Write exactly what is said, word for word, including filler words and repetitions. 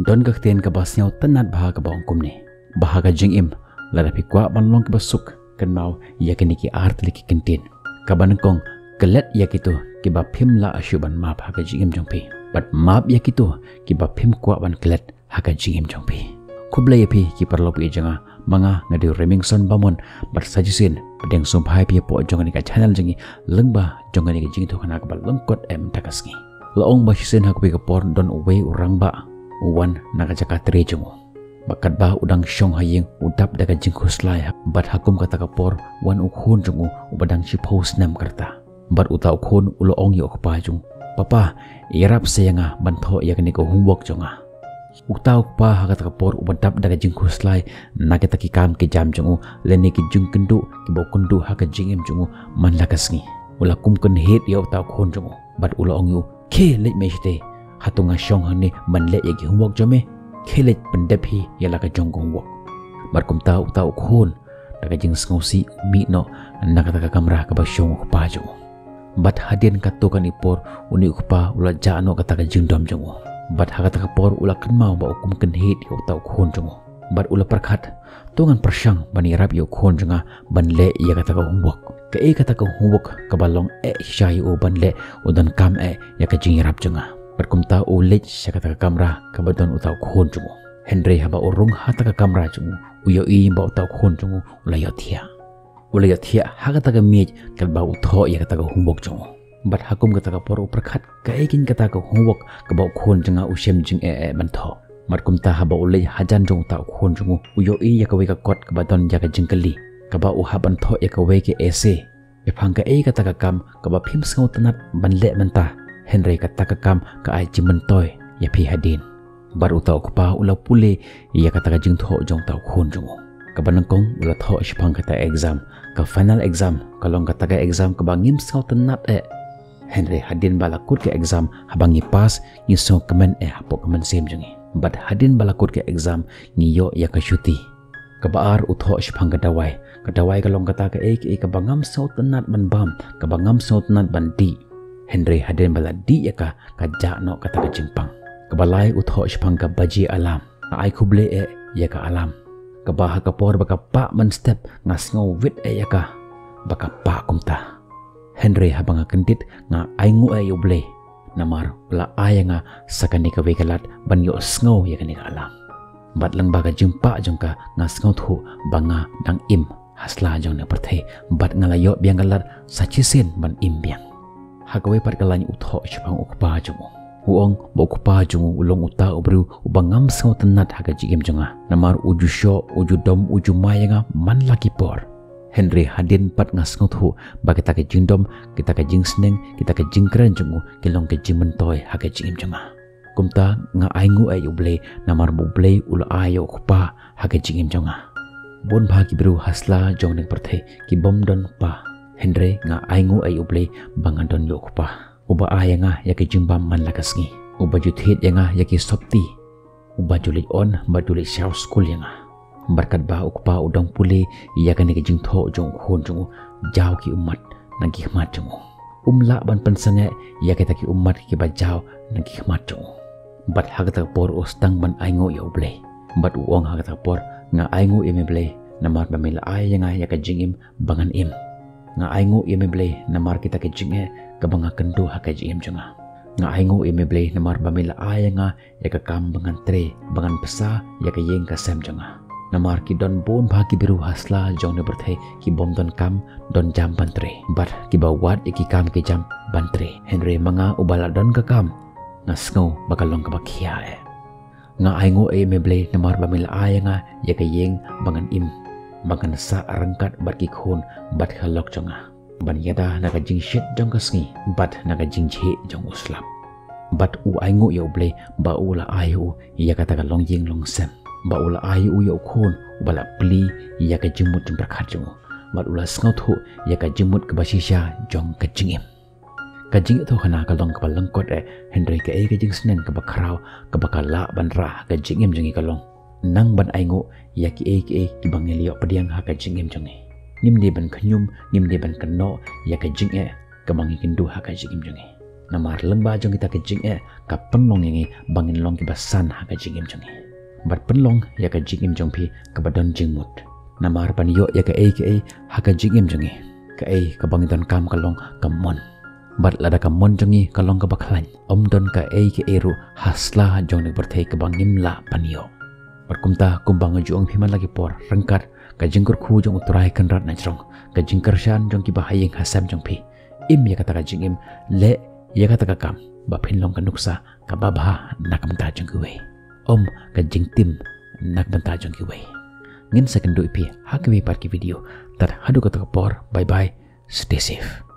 Don ka ktien kaba sngewtynnat bha kaba ong kumne, ba ha ka jingim, lada phi kwah ban long kiba suk, kynmaw ïa kine ki artylli ki kyntien. Kaba nyngkong, klet ïa kito kiba phim lah shuh ban map ha ka jingim jong phi, bad map ïa kito kiba phim kwah ban klet ha ka jingim jong phi. Khublei ïa phi ki paralok jong nga, ma nga nga dei u Remingson Bamon, bad sa shisien pdiang sngewbha ïa phi hapoh jong kane ka channel jong ngi, lyngba jong kane ka jingïathuhkhana kaba lyngkot eh mynta ka sngi. La ong ba shisien ha kawei ka por don uwei u rangbah u wan na ka jaka trei jong u. Bad katba u dang shong ha ïing u dap da ka jingkhuslai, bad ha kum kata ka por wan u khun jong u uba dang shiphew snem ka rta. Bad uta u khun u la ong ïa u kpa jong u, "Papa, ïarap sa ïa nga ban thoh ïa kane ka homework jong nga." Uta u kpa ha kata ka por uba dap da ka jingkhuslai na kita ki kam ki jam jong u, lane ki jingkynduh kiba u kynduh ha ka jingim jong u man la ka sngi, u la kum kynhied ïa uta u khun jong u, bad u la ong ïa u, "Khie leit me shatei, hato nga shong hangne ban leh ïa ki homework jong me? Khie leit pyndep hi ïa la ka jong ka homework." Bad kumta uta u khun da ka jingsngewsih u mih noh na kata ka kamra kaba shong u kpa jong u. Bad hadien katto katne por une u kpa u la jah noh kata ka jingdom jong u. Bad ha kata ka por u la kynmaw ba u kum kynhied ïa uta u khun jong u. Bad u la pyrkhat, "To ngan pyrshang ban ïarap ïa u khun jong nga ban leh ïa kata ka homework. Kaei kata ka homework kaba long eh shisha ïa u ban leh, u donkam eh ïa ka jingïarap jong nga." Bad kumta u leit sha kata ka kamra kaba don uta u khun jong u. Hynrei haba u rung ha kata ka kamra jong u, u ïohi ba uta u khun jong u u la ïohthiah. U la ïohthiah ha kata ka miej katba u thoh ïa kata ka homework jong u. Bad ha kum kata ka por u pyrkhat, "Kaei kein kata ka homework kaba u khun jong nga u shem jingeh eh ban thoh?" Bad kumta haba u leit hajan jong uta u khun jong u, u ïohi ïa kawei ka kot kaba don ïa ka jingkylli, kaba u hap ban thoh ïa kawei ka essay. Shaphang kaei kata ka kam kaba phim sngewtynnat ban leh mynta, hynrei kata ka kam ka ai jingmyntoi ïa phi hadien. Bad uta u kpa u la pule ïa kata ka jingthoh jong uta u khun jong u. Kaba nyngkong u la thoh shaphang kata exam, ka final exam, ka long kata ka exam kaba ngim sngewtynnat eh. Hynrei hadien ba la kut ka exam, haba ngi pass, ngi sngewkmen eh hapoh ka mynsiem jong ngi. Bad hadien ba la kut ka exam, ngi ïoh ïa ka shuti. Kaba ar u thoh shaphang ka dawai. Ka dawai ka long kata kaei kaei kaba ngam sngewtynnat ban bam, kaba ngam sngewtynnat ban dih. Hynrei hadien ba la dih ïa ka, ka jah noh kata ka jingpang. Kaba lai u thoh shaphang ka baji alarm. Nga ai khublei eh ïa ka alarm. Kaba ha ka por ba ka pah mynstep nga sngew wit eh ïa ka ba ka pah kumta. Hynrei haba nga kyndit nga ainguh eh ïa U Blei, namar u la ai ïa nga sa kane kawei ka lad ban ïohsngew ïa kane ka alarm. Bad lyngba ka jingpah jong ka nga sngewthuh ba nga dang im ha sla jong kane ka pyrthei, bad nga la ïoh biang ka lad sa shisien ban im biang. Ha kawei pat ka lain u thoh shaphang u kpa jong u. U ong ba u kpa jong u u long uta u briew uba ngam sngewtynnat ha ka jingim jong nga. Namar u ju shoh, u ju dom, u ju mai ïa nga man la ki por. Hynrei hadien pat nga sngewthuh ba kita ki jingdom, kita ki jingsneng, kita ki jingkren jong u ki long ki jingmyntoi ha ka jingim jong nga. Kumta nga ainguh ïa U Blei namar ba U Blei u la ai ïa u kpa ha ka jingim jong nga. Bun bha ki briew ha sla jong kane ka pyrthei ki bym don kpa. Hynrei nga ainguh ïa U Blei ba nga don ïa u kpa. Uba ai ïa nga ïa ki jingbam man la ka sngi. Uba ju thied ïa nga ïa ki sopti. Uba ju leit on bad ju leit shaw skul ïa nga. Bad katba u kpa u dang pule ïa kane ka jingthoh jong u khun jong u, jaw ki ummat na ki khmat jong u. Um lah ban pynsangeh ïa kita ki ummat kiba jaw na ki khmat jong u. Bad ha kata ka por u sdang ban ainguh ïa U Blei. Bad u ong ha kata ka por, nga ainguh ïa me Blei namar ba me la ai ïa nga ïa ka jingim ba ngan im. Nga ainguh ïa me Blei namar kita ki jingeh kaba nga kynduh ha ka jingim jong nga. Nga ainguh ïa me Blei namar ba me la ai ïa nga ïa ka kam ba ngan trei, ba ngan bsa ïa ka ïing ka sem jong nga. Namar ki don bun bha ki briew ha sla jong kane ka pyrthei ki bym don kam don jam ban trei, bad kiba wad ïa ki kam ki jam ban trei. Hynrei ma nga uba la don ka kam, nga sngew ba ka long kaba khia eh. Nga ainguh ïa me Blei namar ba me la ai ïa nga ïa ka ïing ba ngan im, ba ngan sah ryngkat bad ki khun bad ka lok jong nga, ban ïada na ka jingshit jong ka sngi bad na ka jingjhieh jong u slap. Bad u ainguh ïa U Blei ba u la ai ïa u ïa kata ka longïing longsem, ba u la ai ïa u ïa u khun uba la plie ïa ka jingmut jingpyrkhat jong u, bad u la sngewthuh ïa ka jingmut kaba shisha jong ka jingim. Ka jingïathuhkhana ka long kaba lyngkot eh, hynrei kaei ka jingsneng kaba khraw kaba ka lah ban rah ha ka jingim jong ngi ka long nang ban ainguh ïa kiei kiei kiba ngi la ïoh pdiang ha ka jingim jong ngi. Ngim dei ban khñium, ngim dei ban kynnoh ïa ka jingeh kaba ngi kynduh ha ka jingim jong ngi. Namar lyngba jong kita ki jingeh ka pynlong ïa ngi ba ngin long kiba san ha ka jingim jong ngi. Bad pynlong ïa ka jingim jong phi kaba don jingmut. Namar ban ïoh ïa kaei kaei ha ka jingim jong ngi, kaei kaba ngi donkam ka long ka mon. Bad lada ka mon jong ngi ka long kaba khlaiñ, ym don kaei kaei ruh ha sla jong kane ka pyrthei kaba ngim lah ban ïoh. Bad kumta kumba nga ju ong phi man la ki por, ryngkat ka jingkyrkhu jong U Trai Kynrad na jrong, ka jingkyrshan jong kiba ha ïing ha sem jong phi, im ïa kata ka jingim, leh ïa kata ka kam ba phin long ka nuksa kaba bha na ka bynta jong kiwei, ym ka jingtim na ka bynta jong kiwei. Ngin sa ïakynduh ïa phi ha kiwei pat ki video. Tad haduh kata ka por, bye bye, stay safe.